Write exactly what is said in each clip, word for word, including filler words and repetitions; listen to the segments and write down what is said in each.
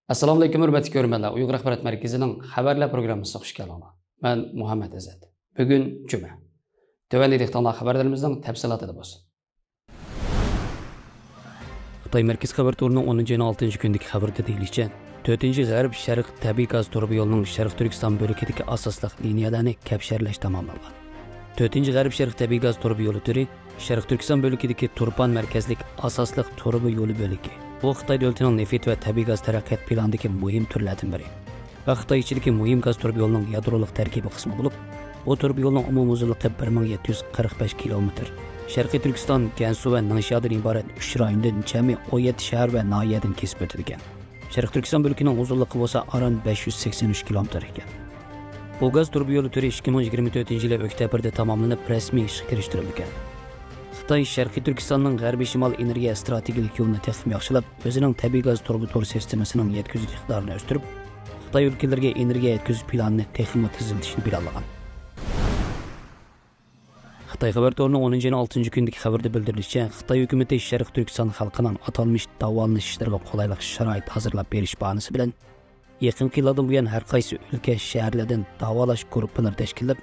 ئەسسالامۇئەلەيكۇم، ھۆرمەتلىك كۆرۈرمەنلەر. ئۇيغۇر ئاخبارات مەركىزىنىڭ خەۋەرلەر پروگراممىسىغا خۇش كەلدىڭلار. مەن مۇھەممەت ئەزەت. بۈگۈن جۈمە. تۆۋەندە دىققىتىڭلار خەۋەرلىرىمىزنىڭ تەپسىلاتىدا بولسۇن. خىتاي مەركىزىي خەۋەر تورىنىڭ ئونىنچى ئاينىڭ ئالتىنچى كۈنىدىكى خەۋىرىدە دېيىلىشىچە، تۆتىنچى غەرب شەرق تەبىئىي گاز تۇرۇبا يولىنىڭ شەرقىي تۈركىستان بۆلىكىدىكى ئاساسلىق لىنىيەلەرنى كەپشەرلەش تاماملانغان. تۆتىنچى غەرب شەرق تەبىئىي گاز تۇرۇبا يولى تۈرى شەرقىي تۈركىستان بۆلىكىدىكى تۇرپان مەركەزلىك ئاساسلىق تۇرۇبا يولى بۆلىكى. بۇ خىتاي دۆلىتىنىڭ نېفىت ۋە تەبىئىي گاز تەرەققىيات پىلانىدىكى مۇھىم تۈرلەردىن بىرى ۋە خىتاي ئىچىدىكى مۇھىم گاز تۇرۇبا يولىنىڭ يادرولۇق تەركىبىي قىسمى بولۇپ، بۇ تۇرۇبا يولنىڭ ئومۇمىي ئۇزۇنلۇقى بىر مىڭ يەتتە يۈز قىرىق بەش كىلومېتىر. شەرقىي تۈركىستان، گەنسۇ ۋە نىڭشيادىن ئىبارەت ئۈچ رايوندىن جەمئىي ئون يەتتە شەھەر ۋە ناھىيەدىن كېسىپ ئۆتىدىكەن. شەرقىي تۈركىستان بۆلىكىنىڭ ئۇزۇنلۇقى بولسا ئاران بەش يۈز سەكسەن ئۈچ كىلومېتىر ئىكەن. بۇ گاز تۇرۇبا يولى تۈرى ئىككى مىڭ يىگىرمە تۆتىنچى يىلى ئۆكتەبىردە تاماملىنىپ، رەسمىي ئىشقا كىرىشتۈرۈلگەن. خىتاي شەرقىي تۈركىستاننىڭ غەربىي شىمال ئېنېرگىيە ئىستراتېگىيەلىك يولىنى تېخىمۇ ياخشىلاپ، ئۆزىنىڭ تەبىئىي گاز تۇرۇبا تور سىستېمىسىنىڭ يەتكۈزۈش ئىقتىدارىنى ئۆستۈرۈپ، خىتاي ئۆلكىلىرىگە ئېنېرگىيە يەتكۈزۈش پىلانىنى تېخىمۇ تېزلىتىشنى پىلانلىغان. خىتاي خەۋەر تورىنىڭ ئونىنچى ئاينىڭ ئالتىنچى كۈنىدىكى خەۋىرىدە بىلدۈرۈلۈشىچە، خىتاي ھۆكۈمىتى شەرقىي تۈركىستان خەلقىنىڭ ئاتالمىش داۋالىنىش ئىشلىرىغا قولايلىق شارائىت ھازىرلاپ بېرىش باھانىسى بىلەن، يېقىنقى يىللاردىن بۇيان ھەر قايسى ئۆلكە، شەھەرلەردىن داۋالاش گۇرۇپپىلىرى تەشكىللەپ،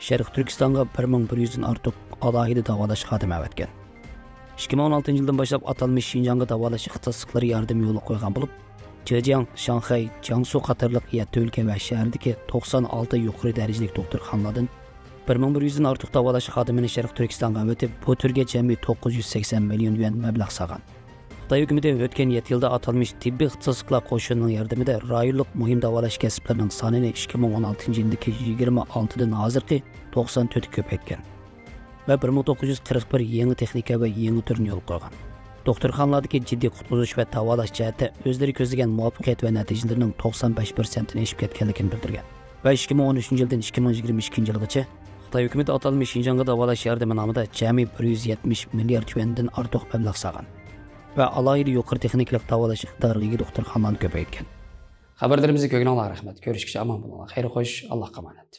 شەرقىي تۈركىستانغا بىر مىڭ بىر يۈزدىن ئارتۇق ئالاھىدە داۋالاش خادىمى ئەۋەتكەن. ئىككى مىڭ ئون ئالتىنچى يىلدىن باشلاپ ئاتالمىش شىنجاڭغا داۋالاش ئىختىساسلىقلىرى ياردىمى يولغا قويغان بولۇپ، جېجياڭ، شاڭخەي، جياڭسۇ قاتارلىق يەتتە ئۆلكە ۋە شەھەردىكى توقسان ئالتە يۇقىرى دەرىجىلىك دوختۇرخانىلاردىن بىر مىڭ بىر يۈزدىن ئارتۇق داۋالاش خادىمىنى شەرقىي تۈركىستانغا ئەۋېتىپ، بۇ تۈرگە جەمئىي توققۇز يۈز سەكسەن مىليون يۈەن مەبلەغ سالغان. خىتاي ھۆكۈمىتى ئۆتكەن يەتتە يىلدا ئاتالمىش تېببىي ئىختىساسلىقلار قوشۇنىنىڭ ياردىمىدە رايونلۇق مۇھىم داۋالاش كەسىپلىرىنىڭ سانىنى ئىككى مىڭ ئون ئالتىنچى يىلدىكى يىگىرمە ئالتىدىن ھازىرقى توقسان تۆتكە كۆپەيتكەن ۋە بىر مىڭ توققۇز يۈز قىرىق بىر يېڭى تېخنىكا ۋە يېڭى تۈرنى يولغا قويغان. دوختۇرخانىلاردىكى جىددىي قۇتقۇزۇش ۋە داۋالاش جەھەتتە ئۆزلىرى كۆزلىگەن مۇۋەپپەقىيەت ۋە نەتىجىلىرىنىڭ توقسان بەش پىرسەنتتىن ئېشىپ كەتكەنلىكىنى بىلدۈرگەن ۋە ئىككى مىڭ ئون ئۈچىنچى يىلدىن ئىككى مىڭ يىگىرمە ئىككىنچى يىلغىچە خىتاي ھۆكۈمىتى ئاتالمىش شىنجاڭغا داۋالاش ياردىمى نامىدا جەمئىي بىر يۈز يەتمىش مىليارد يۈەندىن ئارتۇق مەبلەغ سالغان ۋە ئالاھىدە يۇقىرى تېخنىكىلىق داۋالاش ئىقتىدارىغا ئىگە دوختۇرخانىلارنى كۆپەيتكەن. خەۋەرلىرىمىزنى كۆرگىنىڭلارغا رەھمەت. كۆرۈشكىچە ئامان بولۇڭلار. خەير خوش، ئاللاھقا ئامانەت.